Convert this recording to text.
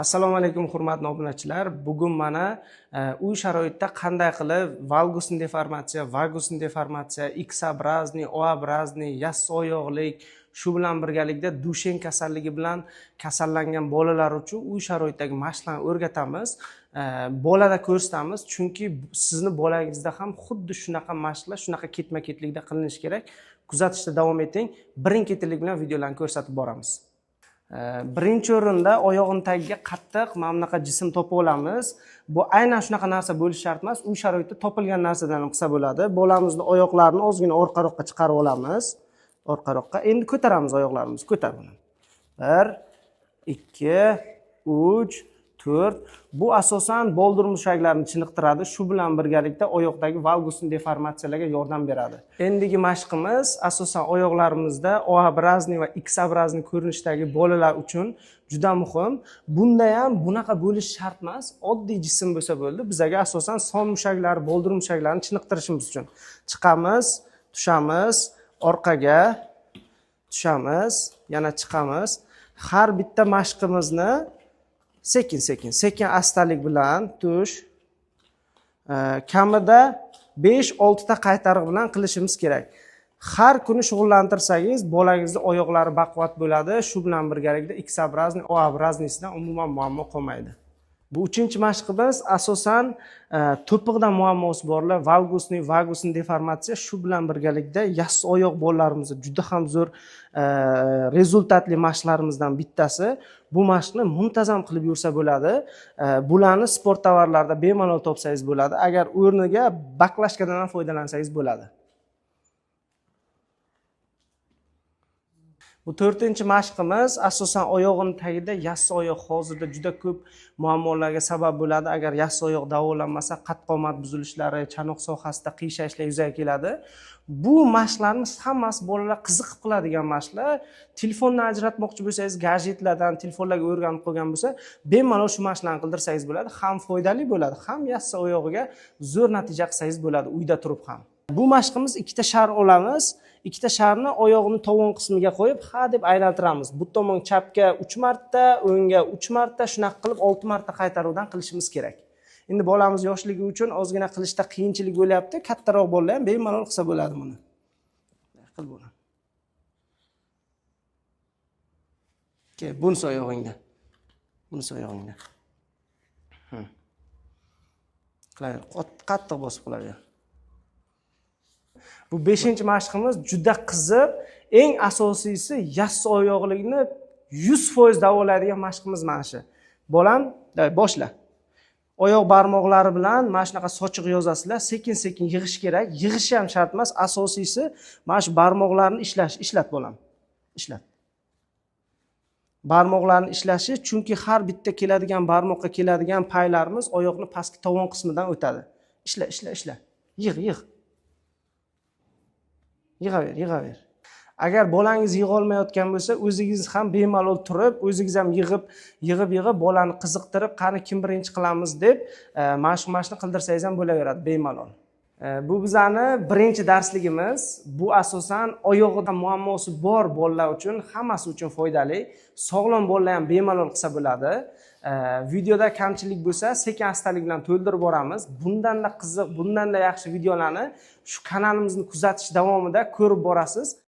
Assalomu alaykum hurmatli obunachilar. Bugun mana uy sharoitida qanday qilib valgusni deformatsiya, vagusni deformatsiya, X-образный, O-образный, yassi oyoqlik, shu bilan birgalikda Dushen kasalligi bilan kasallangan bolalar uchun uy sharoitidagi mashqlarni o'rgatamiz. Bolada ko'rsatamiz, chunki sizni bolangizda ham xuddi shunaqa mashqlar, shunaqa ketma-ketlikda qilinishi kerak. Kuzatishda davom eting. Birin-ketinlik bilan videolarni ko'rsatib boramiz. Birinchi o'rinda oyog'ini tagiga qattiq mana bunaqa jism topib olamiz. Bu aynan shunaqa narsa bo'lishi shart emas. Uy sharoitida topilgan narsadan ham qilsa bo'ladi. Bolamizni oyoqlarini ozgina orqaroqqa chiqarib olamiz. Orqaroqqa. Endi ko'taramiz oyoqlarimizni, ko'tar buni. 1 2 3 4. Bu asosan boldir mushaklarini chiniqtiradi. Shu bilan birgalikda oyoqdagi valgusni deformatsiyalarga yordam beradi. Endigi mashqimiz asosan oyoqlarimizda O-образный va X-образный ko'rinishdagi bolalar uchun juda muhim. Bunda ham bunaqa bo'lish shart emas. Oddiy jism bo'lsa bo'ldi. Bizaga asosan son mushaklari, boldir mushaklarini chiniqtirishimiz uchun chiqamiz, tushamiz, orqaga tushamiz, yana chiqamiz. Har bitta mashqimizni sekin-sekin, sekin astalik bilan tush, kamida 5-6 ta qaytariq bilan qilishimiz kerak. Har kuni shug'ullantirsangiz, bolangizni oyoqlari baquvvat bo'ladi. Shu bilan birgalikda X-образный, O-образныйsidan umuman muammo qolmaydi. Bu uchinchi mashqimiz asosan to'piqdan muammosi borlar, valgusni, vagusni deformatsiya, shu bilan birgalikda yassi oyoq bolalarimizda juda ham zo'r rezultatli mashqlarimizdan bittasi. Bu mashqni muntazam qilib yursa bo'ladi. Bularni sport tovarlarida bemalol topsangiz bo'ladi. Agar o'rniga baklashkadan ham foydalansangiz bo'ladi. Bu to'rtinchi mashqimiz asosan oyog'ini tagida yassi oyoq hozirda juda ko'p muammolarga sabab bo'ladi. Agar yassi oyoq davolanmasa, qad-qomat buzilishlari, chanoq sohasida qiyshayishlar yuzaga keladi. Bu mashqlarimiz hammasi bolalar qiziqib qiladigan mashqlar. Telefondan ajratmoqchi bo'lsangiz, gadjetlardan, telefonlarga o'rganib qolgan bo'lsa, bemalol shu mashqlarni qildirsangiz bo'ladi. Ham foydali bo'ladi, ham yassi oyog'iga zo'r natija qilsangiz bo'ladi uyda turib ham. Bu mashqimiz ikkita shar olamiz. Ikkita sharni oyog'ini tovon qismiga qo'yib, ha deb aylantiramiz. Bu tomon chapga 3 marta, o'ngga 3 marta, shunaqa qilib 6 marta qaytaruvdan qilishimiz kerak. Endi bolamiz yoshligi uchun ozgina qilishda qiyinchilik bo'lyapti. Kattaroq bolalar ham bemalol qilsa bo'ladi buni. Qil buni. Kel, bunisi oyog'ingda. Bunisi oyog'ingda. Qilaver, qattiq bosib qilaver. Bu 5-chi mashqimiz juda qiziq. Eng asosiysi yassi oyoqlikni 100% davolaydigan mashqimiz mana shu. Bolam, boshla. Oyoq barmoqlari bilan mana shunaqa sochiq yozasizlar, sekin-sekin yig'ish kerak. Yig'ish ham shart emas, asosiysi mana shu barmoqlarni ishlash, ishlat bolam. Ishlat. Barmoqlarni ishlashi, chunki har bitta keladigan barmoqqa keladigan paylarimiz oyoqni pastki tovon qismidan o'tadi. Ishla, ishla, ishla. Yig', yig'. Yig'aver, yig'aver. Agar bolangiz yig'a olmayotgan bo'lsa, o'zingiz ham bemalol turib, o'zingiz ham yig'ib, yig'ib, yig'ib bolani qiziqtirib, qani kim birinchi qilamiz deb, mana shu mashqni qildirsangiz ham bo'laveradi bemalol. Bu bizani birinchi darsligimiz. Bu asosan oyog'ida muammosi bor bolalar uchun, hammasi uchun foydali. Sog'lom bolalar ham bemalol qilsa bo'ladi. Videoda kamchilik bo'lsa, sekin astalik bilan to'ldirib boramiz. Bundanda qiziq, bundanda yaxshi videolarni shu kanalimizni kuzatish davomida ko'rib borasiz.